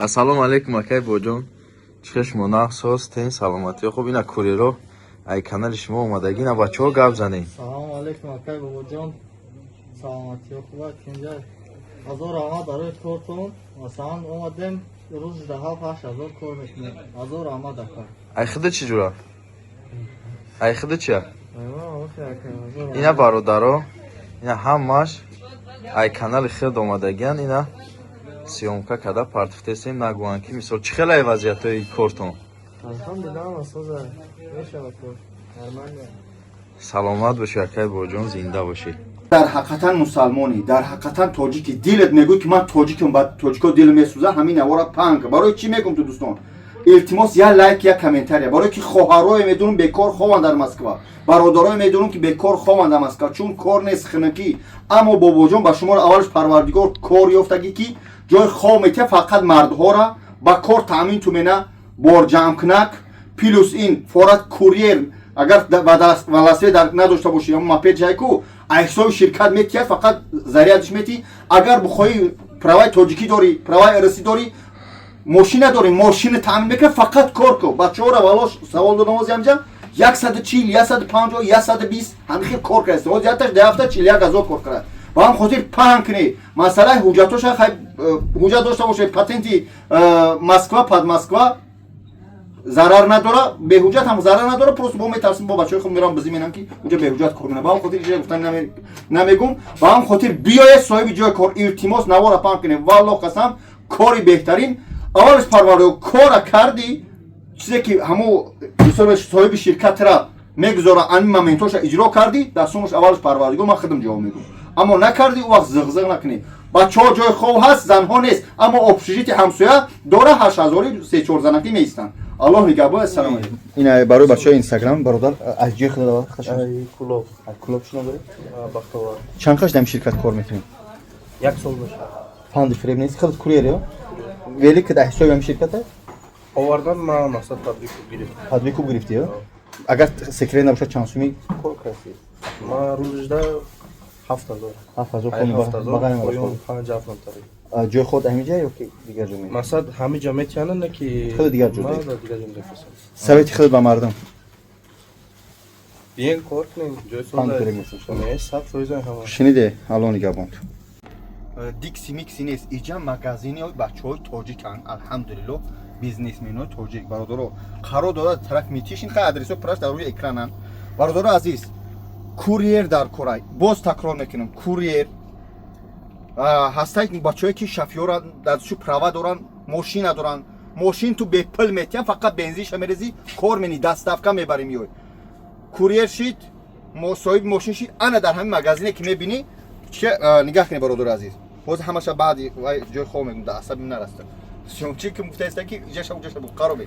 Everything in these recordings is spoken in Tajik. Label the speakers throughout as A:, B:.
A: Ассалому алайкум, акай Боҷон. Чӣ хел шумо, нағз, ҳастен, саломатӣ? Хуб, ина курьеро ай канали шумо омадагӣ, ина бачаҳо, гап занем.
B: Салому алейкум, акай Бобоҷон. Саломатиё хуба, кинҷа? Ҳазор раҳмат барои кортон. Масалан, омадем, рӯзи да 7-8 ҳазор кор мекунем. Ҳазор раҳмат, ака.
A: Ай худа чӣ ҷура? Ай худа чия? Ина бародаро, ина ҳамаш ай канали хед омадагиян, ина съёмка када партифтесем, нагӯянд ки мисол чӣ хел ай вазъиятҳои кортон.
B: Алҳамдулилла, соза мешавад кор. Нормально.
A: Саломат бошӣ, акай Боҷон, зинда бошӣ.
C: Дар ҳақиқатан мусалмонӣ, дар ҳақиқатан тоҷикӣ, дилат мегӯй, ки ман тоҷикам, ба тоҷико дил месӯза, ҳамин навора паҳн кар. Барои чӣ мегӯм ту, дӯстон? Илтимос, як лайк, як комментария, барое ки хоҳарое медонам, бекор хованд дар Москва, бародарое медонам, ки бекор хованд дар Москва, чун кор нест, хинакӣ. Аммо Бобоҷон ба шуморо аввалш Парвардигор кор ёфтагӣ, ки ҷои хов метия, фақат мардҳора ба кор таъмин ту мена, борҷамъкунак, плюс ин форат курьер. Агар велосипед надошта бошӣ, мопед ҷайку аз ҳисоби ширкат метиҳад, фақат зарядиш метиҳ. Агар бихоҳӣ, праваи тоҷикӣ дорӣ, праваи РС дорӣ, мошина дорӣ, мошина таъмин мекунад, фақат кор кун. Бачаҳоро вало савол додам, ҳози ҳамҷа 140, 150, 120 ҳамин хел кор кард. Ҳози якташ дар ҳафта 41 ҳазор кор кард. Ба ҳам хотир паҳн кунӣ масъалаи ҳуҷҷатоша. Хай, ҳуҷҷат дошта бошед, патенти Москва, под Москва зарар надора, беҳуҷҷат ҳам зарар надора. Просто бо метарсим, бо бачаҳои худ мерам, бизӣ менам, ки уҷа беҳуҷҷат кор менам. Ба ҳам хотир иҷа гуфтан намегум. Ба ҳам хотир биёед, соҳиби ҷои кор, илтимос, навора паҳн кунед. Валлоҳ қасам, кори беҳтарин. Аввалаш Парвардигор кора кардӣ, чизе ки ҳамун соҳиби ширкатра мегузора, ани моментоша иҷро кардӣ, дар сумаш аввалаш Парвардигор, ман худам ҷавоб мегӯм. Аммо накардӣ, ӯ вақт зиғзиғ накунӣ. Бачаҳо, ҷои хов ҳаст, занҳо нест, аммо общежитие ҳамсоя дора, 8 ҳазори се-чор занакӣ меистанд. Аллоҳ нигаҳбон, ассалому алайкум. Ина барои бачаҳои Инстаграм, бародар, аз ҷои худа дават.
D: Кулоб.
C: Кулоб шуно доред?
D: Бахтовар.
C: Чанд қаш дар ширкат кор мекунед?
D: Як сол мешавад.
C: Фанди фиреб нест, худат курьер ё велик дар ҳисоби ҳам ширката?
D: Овардан, ман мақсад подвыкуп гирифт.
C: Подвыкуп гирифтӣ ё? Агар секрет набошад, чанд суми кор кардӣ?
D: Ман рӯзда 7 ҳазор.
C: 7 ҳазор?
D: Ай, 7 ҳазор поён, панҷ ҳафт намтари.
C: Ҷои худ ҳамиҷа ё ки дигар ҷо мери?
D: Мақсад ҳамиҷа метиҳана, не ки.
C: Худ дигар ҷо
D: Ман
C: дорӣ?
D: дар дигар ҷо мефирстам.
C: Совети худ ба мардум?
D: Биен, кор кунем, ҷои
C: Фанди
D: соза.
C: фиреб нест, иншоалло.
D: Не, 100% ҳама.
C: Шуниде, Аллоҳ нигаҳбонт. Дикси микси нест, иҷа магазини бачаҳои тоҷиканд, алҳамдулилло, бизнесменои тоҷик, бародаро, қарор дода тараф Митишин. Хай, адресо пураш дар рӯи экрананд. Бародаро азиз, курьер дар корай, боз такрор мекунам, курьер ҳастай, бачаҳое ки шофёра дастшу права доранд, мошина доранд, мошин ту бепул метиҳан, фақат бензинша мерезӣ, кор мени, доставка мебарӣ, меёй. Курьер шид, соҳиби мошин шид, ана дар ҳамин магазине ки мебинӣ. Чи нигаҳ кунед, бародари азиз, ҳозир ҳамаша баъди вай ҷои хоб мегум, да асабим нараста. Чи ки гуфтаиста, ки иҷаша уҷаша қаро бе.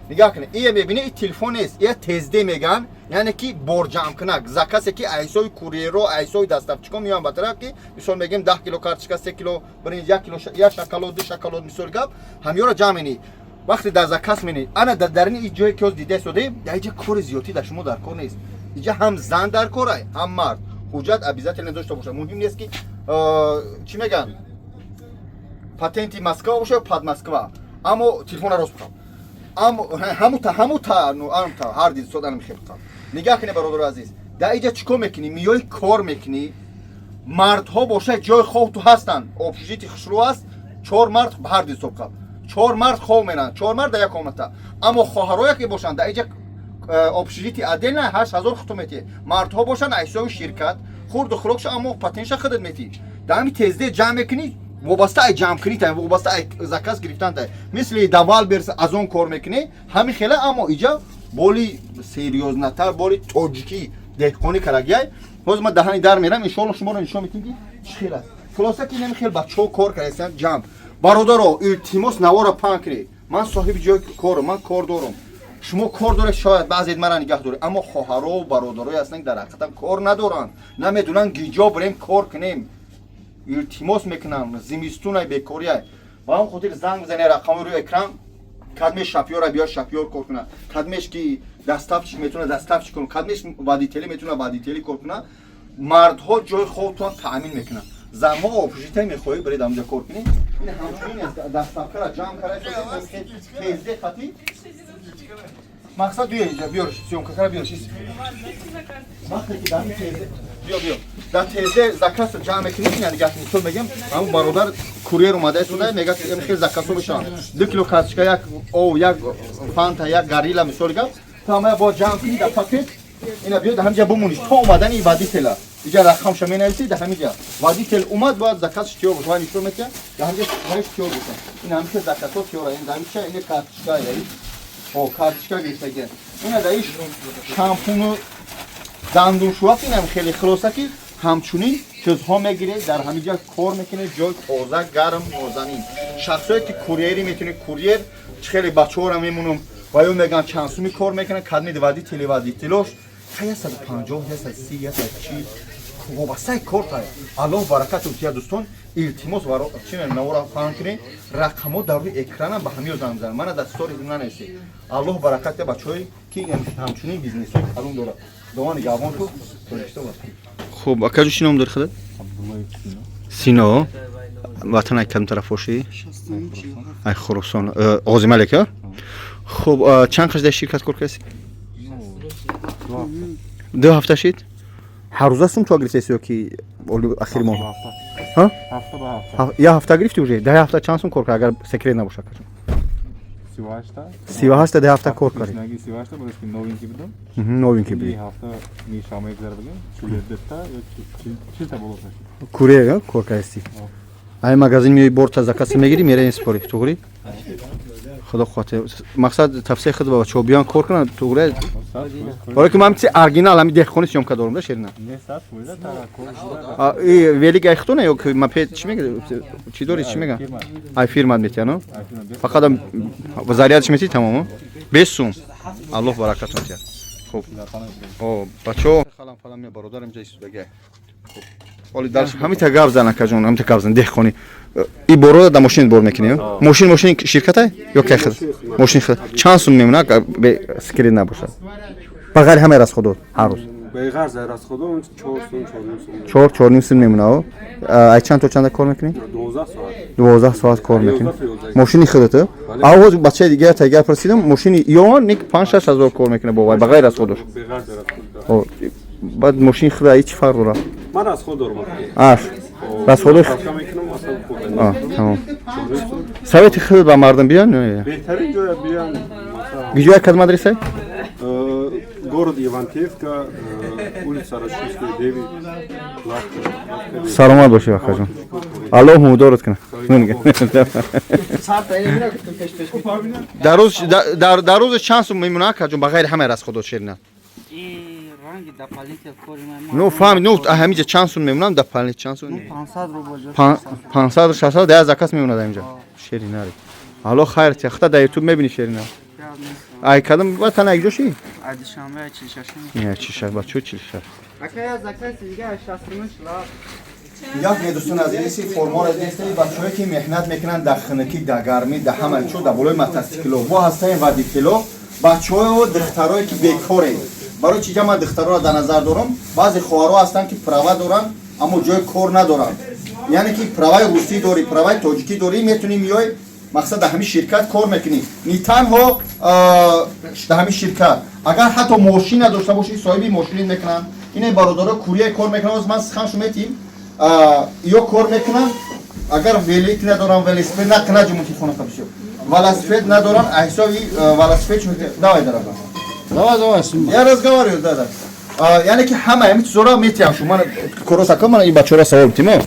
C: Нигаҳ кунед, ия мебинӣ, и телефон нест, ия ТСД меган, яъне ки борҷамъкунак, заказе ки айсои курьеро, айсои доставщико меоян ба тараф, ки мисол мегем, 10 кило карточка, 3 кило биринҷ, 1 кило, як шоколад, ду шоколад, мисол гап, ҳамёро ҷамъ менӣ, вақте дар заказ менӣ. Ана дар дарини и ҷое ки ҳоз дида истодаем, дар иҷа кори зиёдтӣ дар шумо дар кор нест. Иҷа ҳам зан дар корай, ҳам мард. Ҳуҷҷат обязательно дошта бошад, муҳим нест ки чӣ меган, патенти Москва боша ё под Москва, аммо телефона рост бихам, аммо ҳамута ҳамута амта ҳар ди содан мехел. Нигаҳ кунед, бародари азиз, дар иҷа чӣ кор мекунӣ? Миёи, кор мекунӣ. Мардҳо бошад, ҷои хов ту ҳастанд, общежитие хушрӯ аст, чор мард, ҳар ди ҳисоб каб, чор мард хов меранд, чор мард дар як комната. Аммо хоҳарое ки бошанд, дар иҷа общежитие отдельно, 8 ҳазор хуту метиҳ. Мардҳо бошанд, аз ҳисоби ширкат хурду хӯрокша, аммо патентша худат метиҳ. Дар ҳами ТСД ҷамъ мекунӣ, вобаста ай ҷамъкунӣ та, вобаста ай заказ гирифтан та, мисли да Вайлдберриз, Озон кор мекунӣ, ҳами хела, аммо иҷа боли серьёзнатар, боли тоҷикӣ, деҳқонӣ карагиай. Ҳозир ман даҳани дар мерам, иншоалло, шуморо нишон метем, ки чӣ хел аст. Хулоса, ки инами хел бачаҳо кор кардастанд ҷамъ. Бародаро, илтимос, навора паҳн кунед. Ман соҳиби ҷои корам, ман кор дорам, шумо кор доред, шояд баъзед мара нигаҳ доред, аммо хоҳарову бародарое ҳастанд, ки дар ҳақиқатан кор надоранд, намедонанд гиҷо бирем, кор кунем. Илтимос мекунам, зимистунай, бекориай, ба ҳам хотир занг бизанед, рақами рӯи экран. Кадмеш шофёра биёр, шофёр кор кунад, кадмеш ки доставщик метавонад, доставщик кунад, кадмеш водители метавонад, водители кор кунад. Мардҳо ҷои хобтон таъмин мекунанд, занҳо общежитие мехоҳӣ, биред, ҳамҷа кор кунед. Ин ҳамчунин доставкара ҷамъ кара, тезде хати мақсад. Биё инҷа, биёр, съёмка кара, биёр. Вақте ки дар тезде, биё, биё, дар тезде заказ ҷамъ мекунӣ, ина дигар мисол мегем, ҳамун бародар курьер омада истода, мега, хел заказҳо мешаванд: 2 кило картошка, як ов, як фанта, як горилла, мисоли гап. Ту ҳамая бояд ҷамъ кунӣ дар пакет. Ина биё, дар ҳамиҷа бимониш то омадани водителя. Иҷа рақамша менависӣ, дар ҳамиҷа водитель омад, бояд заказш тиёр боша. Вай нишон метиҳад, дар ҳамиҷа вайш тиёр боша. Ин ҳамиша заказҳо тиёра. Ин ҳамиша, ина картошка, о, картошка гирифтагия, ина дар иш шампуну дандоншӯяк. Инам хеле хулоса, ки ҳамчунин чизҳо мегиред, дар ҳамиҷа кор мекунед, ҷои тоза, гарм, нозанин. Шахсое ки курьерӣ метавонед, курьер хеле бачаҳоро мемонам ва ё мегӯянд, чанд суми кор мекунанд, кадми водители, водителош 150, 130, 140, вобастаи корта. Аллоҳ баракату тия. Дӯстон, илтимос, чи навора фаҳм кунед, рақамҳо дар рӯи экранам, ба ҳамиё занг бизанед, мана дар сторис нанависед. Аллоҳ баракат тия бачаҳое ки ҳамчунин бизнесҳои калон дорад. Худованд нигаҳбон ту, Тоҷикистон. Хуб, акаҷо, чӣ ном дори худат? Сино. Ватан ай кадом тараф бошӣ? Ай Хуросон, Оғози Малик. Хуб, чанд қаш дар ширкат кор кардӣ? 2 ҳафта шид. Ҳар рӯза сум то гирифтаси ё ки ахири моҳ? Як ҳафта гирифти уже. Дар ҳафта чанд сум кор кард, агар секрет набошад? 38-та дар ҳафта кор кардӣ? Новенький буди. Курьер кор кардисти, ай магазин меои, борта заказ мегирӣ, мераи, спори, туғри. Худо хоҳад, мақсад, тавсияи худ ба бачаҳо: биён, кор кунанд, туғри. Барои ки ман чи оригинал ҳами деҳқони съёмка дорам да, шерина. Велик ай хутона ё мопед, чӣ мега, чӣ дори, чӣ мега, ай фирмат метия, но фақат зарядш мети, тамом, бес сум. Аллоҳ баракатон тиҳад. Хуб, о, бачаҳо, халам фалам, бародарам ҷа истодагиай. Оли дальше ҳамита гап зан, акаҷон, ҳамита гап зан. Деҳқонӣ и боро да мошин бор мекунӣ? Мошин, мошини ширкатай ё кай худ мошини худ? Чанд сум мемонад, секрет набошад, ба ғайри ҳамаи расходот, ҳар рӯз? 4, 4,5 сум мемонад. Ай чанд то чанда кор мекунӣ? 12 соат кор мекунӣ, мошини худат. Авоз бачаи дигар тайгар пурсидам, мошини ё ник 5-6 ҳазор кор мекунад бо вай, ба ғайри расходош. Баъд мошини худа ҳеҷ фарқ дорад?
E: Ман расход дорам.
C: Аш расходош. Тамом. Совети худ ба мардум: биён.
E: Беҳтарин ҷоя, биён.
C: Ҷоя кадом адресай?
E: Город Ивантеевка, улица Рашидская, 9.
C: Саломат бошӣ, акаҷон, Аллоҳ мудорат кунад. Дар рӯз чанд сум мемонад, акаҷон, ба ғайри ҳамаи расходот, шерина? Ну фаҳми, ну ҳамиҷа чанд сум мемонам, дополнительно чанд сум? 500, 600 да заказ мемонад ҳамиҷа, шеринари. Алло, хайр тия, хата дар ютуб мебини, шерина. Ай кадом ватан, як ҷо ши? 46, бачо, 46. Як дӯстон азиз, формаро дидед, бачаҳое ки меҳнат мекунанд дар хунукӣ, дар гармӣ, дар ҳама чо, дар болои мотосикло во ҳастаем водитело. Бачаҳо, духтарое ки бекоред, барои чӣ ҷа ман духтароро дар назар дорам? Баъзе хоҳарҳо ҳастанд, ки права доранд, аммо ҷои кор надоранд. Яъне ки праваи русӣ дорӣ, праваи тоҷикӣ дорӣ, метавонӣ миёй, мақсад, дар ҳамин ширкат кор мекунӣ. Не танҳо дар ҳамин ширкат, агар ҳатто мошин надошта бошӣ, соҳиби мошинит мекунанд. Ина бародаро курьер кор мекунанд, ман суханшо метиҳим, ё кор мекунанд, агар велик надорам, велосипед нақна, ҷуму телефона бисёр, велосипед надорам, ҳисоби велосипед. Давай, дорога.
D: Давай, давай.
C: Я разговариваю, да, да. Яъне ки ҳама ҳамин чизоро метиҳам. Шумо коросака, ман ин бачаҳоро савол тимо.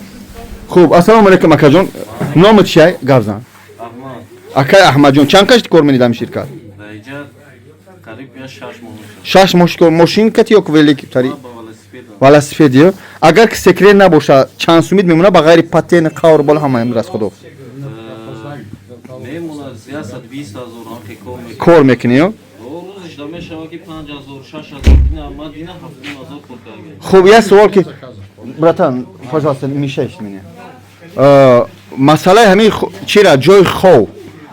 C: Хуб, ассалому алайкум, акаҷон, номат чиай, гап зан. Акай Аҳмадҷон, чанд кашти кор менид ҳамин ширкат? 6 моҳ. Кор мошин кати ё велик тари? Велосипед. Ё агар ки секрет набошад, чанд сумид мемонад, ба ғайри патент, қавр бол, ҳама ҳамин расходо?
F: Мемонад 120 ҳазор.
C: Кор мекунӣ ё?
F: Рӯзиш мешавад ки 5000, 6000, ма дина 7000 кор кардем.
C: Хуб, як суол ки, братан, пожалуйста, не мешаешь меня. Масъалаи ҳамин чира, ҷои хов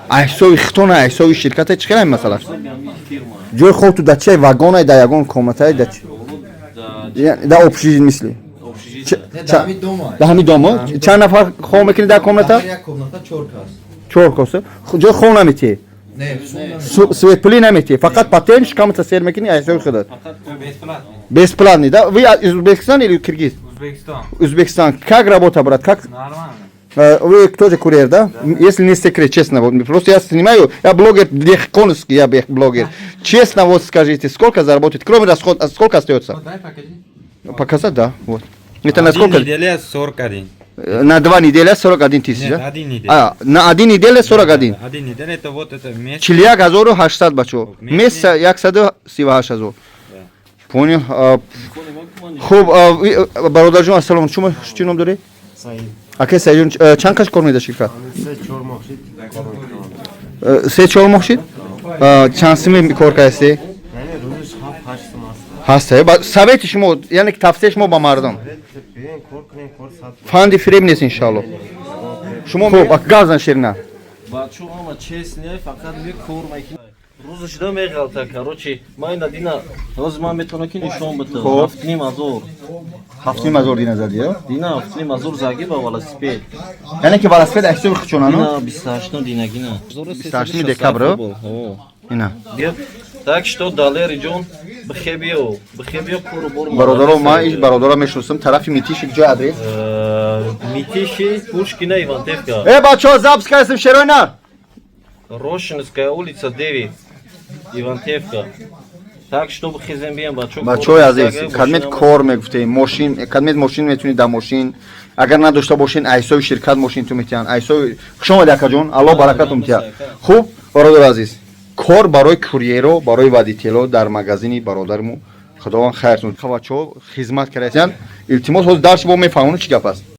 C: ҳисоби хитона, ҳисоби ширката, чӣ хел ҳамин масъалаш? Ҷои хов ту дар чиай, вагонай, дар ягон комнатае, дар чи, да общежитие мисли? Да ҳами домо чанд нафар хоб мекунӣ дар комната?
A: Як комната чор кас.
C: Чор кас. Ҷои хоб наметиҳӣ?
A: Не.
C: Свет, пулӣ наметиҳӣ, фақат патент, шикамата сер мекунӣ, ҳисоби худат. Бесплатный, да? Вы из Узбекистана или Киргиз?
G: Узбекистан.
C: Узбекистан. Как работа, брат, как?
G: Нормально.
C: Вы кто же, курьер, да? Если не секрет, честно, вот просто я снимаю, я блогер, дехконский, я блогер. Честно, вот скажите, сколько заработает, кроме расход, а сколько остается?
G: Дай покажи.
C: Показать, да, вот. Это на сколько?
G: Неделя 41.
C: На 2 недели 41 тысяч,
G: Нет,
C: да?
G: один неделя.
C: А, на один неделя 41.
G: Один неделя, это вот это месяц.
C: 41 800, бачо.
G: Месяц.
C: Месяц 138 000. Понял. А, хуб, а, бародарҷон, ассалом, шумо чӣ ном доред?
D: Саид.
C: Ака Саидҷон, чанд каш кор меда ширкат?
D: 3-4 моҳ шид.
C: 3-4 моҳ шид? Чанд сими кор кардасте?
D: Яъне рӯзш 7-8 сум аст.
C: Ҳаста. Совети шумо, яъне ки тавсияи шумо ба мардум?
D: Биёен, кор кунем, кор сад.
C: Фанди фиреб нест, иншалло. Шумо хуб, газан ширина.
F: Бачо ҳама честный, фақат ми кор мекунӣ. Рӯзаш да меғалта, короче, ман ина дина, ҳозир ман метавонам ки нишон битам.
C: Хоб.
F: 7,5 ҳазор.
C: 7,5 ҳазор дина задӣ, ё?
F: Дина 7,5 ҳазор заги ба велосипед.
C: Яъне ки велосипед ҳисоби хучонано?
F: Дина 28 динагина.
C: 28 декабр?
F: Ҳо.
C: Ина.
F: Так что, Далери ҷон, бихе биё, бихе биё, кору бор.
C: Бародаро, ман иш бародаро мешиносам, тарафи Митиши, ҷои адрес?
F: Митиши, Пушкина, Ивантеевка.
C: Э, бачаҳо, запись кардем, шерои нар.
F: Рошинская улица 9, Ивантеевка. Так что бихезем бием, бачо.
C: Бачаҳои азиз, кадмет кор мегуфтем, мошин, кадмет мошин метунед, дар мошин, агар надошта бошин, ҳисоби ширкат мошин ту метиҳанд. Ҳисоби хуш омади, акаҷон, аллоҳ баракатум тиҳад. Хуб, бародари азиз, кор барои курьеро, барои водитело дар магазини бародарму, худованд хайртун. Бачаҳо хизмат кардаистанд. Илтимос, ҳозир дарси бо мефаҳмонам, чӣ гап аст.